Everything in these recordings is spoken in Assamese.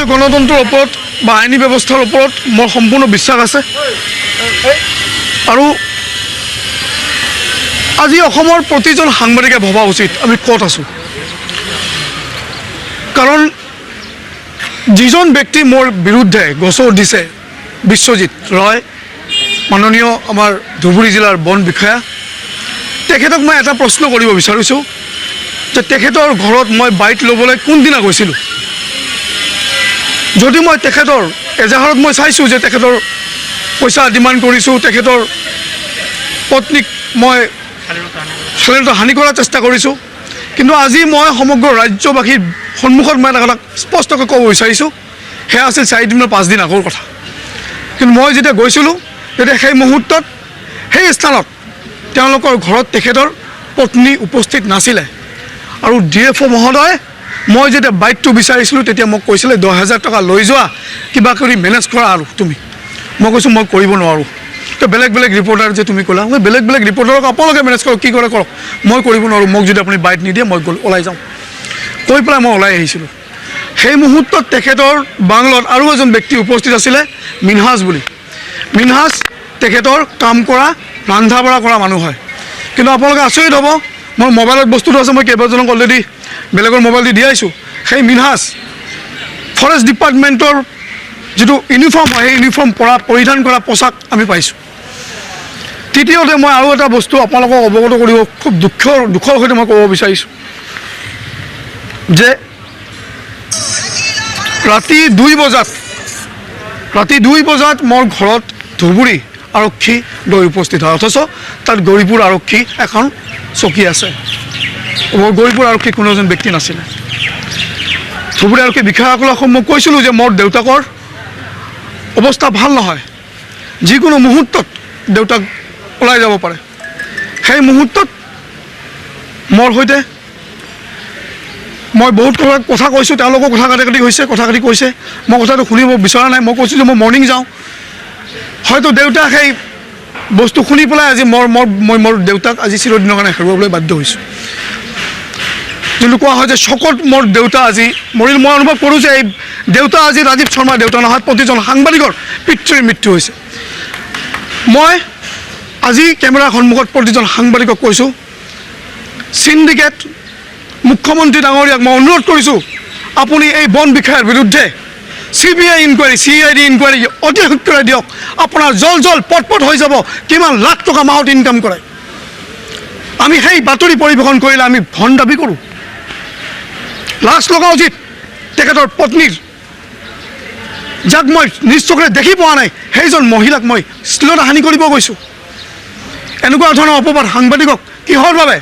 ভাৰতীয় গণতন্ত্ৰৰ ওপৰত বা আইনী ব্যৱস্থাৰ ওপৰত মোৰ সম্পূৰ্ণ বিশ্বাস আছে। আৰু আজি অসমৰ প্ৰতিজন সাংবাদিকে ভবা উচিত আমি ক'ত আছোঁ। কাৰণ যিজন ব্যক্তি মোৰ বিৰুদ্ধে গোচৰ দিছে, বিশ্বজিৎ ৰয়, মাননীয় আমাৰ ধুবুৰী জিলাৰ বন বিষয়া, তেখেতক মই এটা প্ৰশ্ন কৰিব বিচাৰিছোঁ যে তেখেতৰ ঘৰত মই বাইট ল'বলৈ কোনদিনা গৈছিলোঁ? যদি মই তেখেতৰ এজাহাৰত মই চাইছোঁ যে তেখেতৰ পইচা ডিমাণ্ড কৰিছোঁ, তেখেতৰ পত্নীক মই শাৰীৰিক হানি কৰাৰ চেষ্টা কৰিছোঁ। কিন্তু আজি মই সমগ্ৰ ৰাজ্যবাসীৰ সন্মুখত মই এটা কথা স্পষ্টকৈ ক'ব বিচাৰিছোঁ, সেয়া আছিল 4 দিনৰ 5 দিন আগৰ কথা। কিন্তু মই যেতিয়া গৈছিলোঁ, তেতিয়া সেই মুহূৰ্তত সেই স্থানত তেওঁলোকৰ ঘৰত তেখেতৰ পত্নী উপস্থিত নাছিলে। আৰু ডিএফঅ' মহোদয়, মই যেতিয়া বাইকটো বিচাৰিছিলোঁ, তেতিয়া মোক কৈছিলে, 10,000 টকা লৈ যোৱা, কিবা কৰি মেনেজ কৰা আৰু তুমি। মই কৈছোঁ, মই কৰিব নোৱাৰোঁ। তো বেলেগ বেলেগ ৰিপৰ্টাৰ যে তুমি ক'লা, মই বেলেগ বেলেগ ৰিপৰ্টাৰক আপোনালোকে মেনেজ কৰক, কি কৰে কৰক, মই কৰিব নোৱাৰোঁ। মোক যদি আপুনি বাইট নিদিয়ে, মই গ'ল ওলাই যাওঁ কৈ পেলাই মই ওলাই আহিছিলোঁ। সেই মুহূৰ্তত তেখেতৰ বাংলোত আৰু এজন ব্যক্তি উপস্থিত আছিলে, মিনহাজ বুলি। মিনহাজ তেখেতৰ কাম কৰা, ৰন্ধা বঢ়া কৰা মানুহ হয়। কিন্তু আপোনালোকে আচৰিত হ'ব, মোৰ মোবাইলত বস্তুটো আছে, মই কেইবাজনক অলৰেডি বেলেগৰ মোবাইল দি দিয়াইছোঁ। সেই মিনহাজ ফৰেষ্ট ডিপাৰ্টমেণ্টৰ যিটো ইউনিফৰ্ম হয়, সেই ইউনিফৰ্ম পৰিধান কৰা পোচাক আমি পাইছোঁ। তৃতীয়তে, মই আৰু এটা বস্তু আপোনালোকক অৱগত কৰিব খুব দুখৰ সৈতে মই ক'ব বিচাৰিছোঁ যে ৰাতি 2 বজাত মোৰ ঘৰত ধুবুৰী আৰক্ষী গৈ উপস্থিত হয়। অথচ তাত গৌৰীপুৰ আৰক্ষী এখন চকী আছে। মোৰ গৌৰীপুৰ আৰক্ষী কোনো এজন ব্যক্তি নাছিলে। ধুবুৰী আৰক্ষী বিষয়াসকলক মই কৈছিলোঁ যে মোৰ দেউতাকৰ অৱস্থা ভাল নহয়, যিকোনো মুহূৰ্তত দেউতাক ওলাই যাব পাৰে। সেই মুহূৰ্তত মোৰ সৈতে মই বহুত কথা কৈছোঁ, তেওঁলোকো কথা কাটি কাটি হৈছে, কথা কাটি কৈছে। মই কথাটো শুনিব বিচৰা নাই। মই কৈছোঁ যে মই মৰ্ণিং যাওঁ। হয়তো দেউতাক সেই বস্তু শুনি পেলাই আজি মোৰ মোৰ মই মোৰ দেউতাক আজি চিৰদিনৰ কাৰণে হেৰুৱাবলৈ বাধ্য হৈছোঁ। যোনটো কোৱা হয় যে শকত মোৰ দেউতা আজি মৰিল, মই অনুভৱ কৰোঁ যে এই দেউতা আজি ৰাজীৱ শৰ্মাৰ দেউতা নহয়, প্ৰতিজন সাংবাদিকৰ পিতৃৰ মৃত্যু হৈছে। মই আজি কেমেৰাৰ সন্মুখত প্ৰতিজন সাংবাদিকক কৈছোঁ, চিণ্ডিকেট মুখ্যমন্ত্ৰী ডাঙৰীয়াক মই অনুৰোধ কৰিছোঁ, আপুনি এই বন বিষয়াৰ বিৰুদ্ধে চিবিআই ইনকুৱাৰী, চিআইডি ইনকুৱাৰী অতি শীঘ্ৰে দিয়ক। আপোনাৰ জল জল পট পট হৈ যাব কিমান লাখ টকা মাহত ইনকাম কৰে। আমি সেই বাতৰি পৰিৱেশন কৰিলে আমি ধন দাবী কৰোঁ? লাজ লগা উচিত তেখেতৰ পত্নীৰ, যাক মই নিজ চকুৰে দেখি পোৱা নাই, সেইজন মহিলাক মই শ্লীলতা হানি কৰিব গৈছোঁ। এনেকুৱা ধৰণৰ অপবাদ সাংবাদিকক কিহৰ বাবে?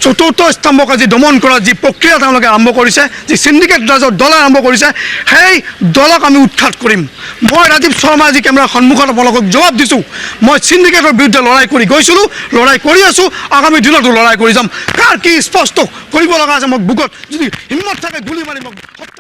চতুৰ্থ স্তম্ভক আজি দমন কৰা যি প্ৰক্ৰিয়া তেওঁলোকে আৰম্ভ কৰিছে, যি চিণ্ডিকেট ৰাজৰ দলে আৰম্ভ কৰিছে, সেই দলক আমি উৎখাত কৰিম। মই ৰাজীৱ শৰ্মা আজি কেমেৰাৰ সন্মুখত আপোনালোকক জবাব দিছোঁ, মই চিণ্ডিকেটৰ বিৰুদ্ধে লৰাই কৰি গৈছিলোঁ, লৰাই কৰি আছোঁ, আগামী দিনতো লৰাই কৰি যাম। কাৰ কি স্পষ্ট কৰিব লগা আছে, মোক বুকুত যদি হিম্মত থাকে গুলি মাৰি মোক হত্যা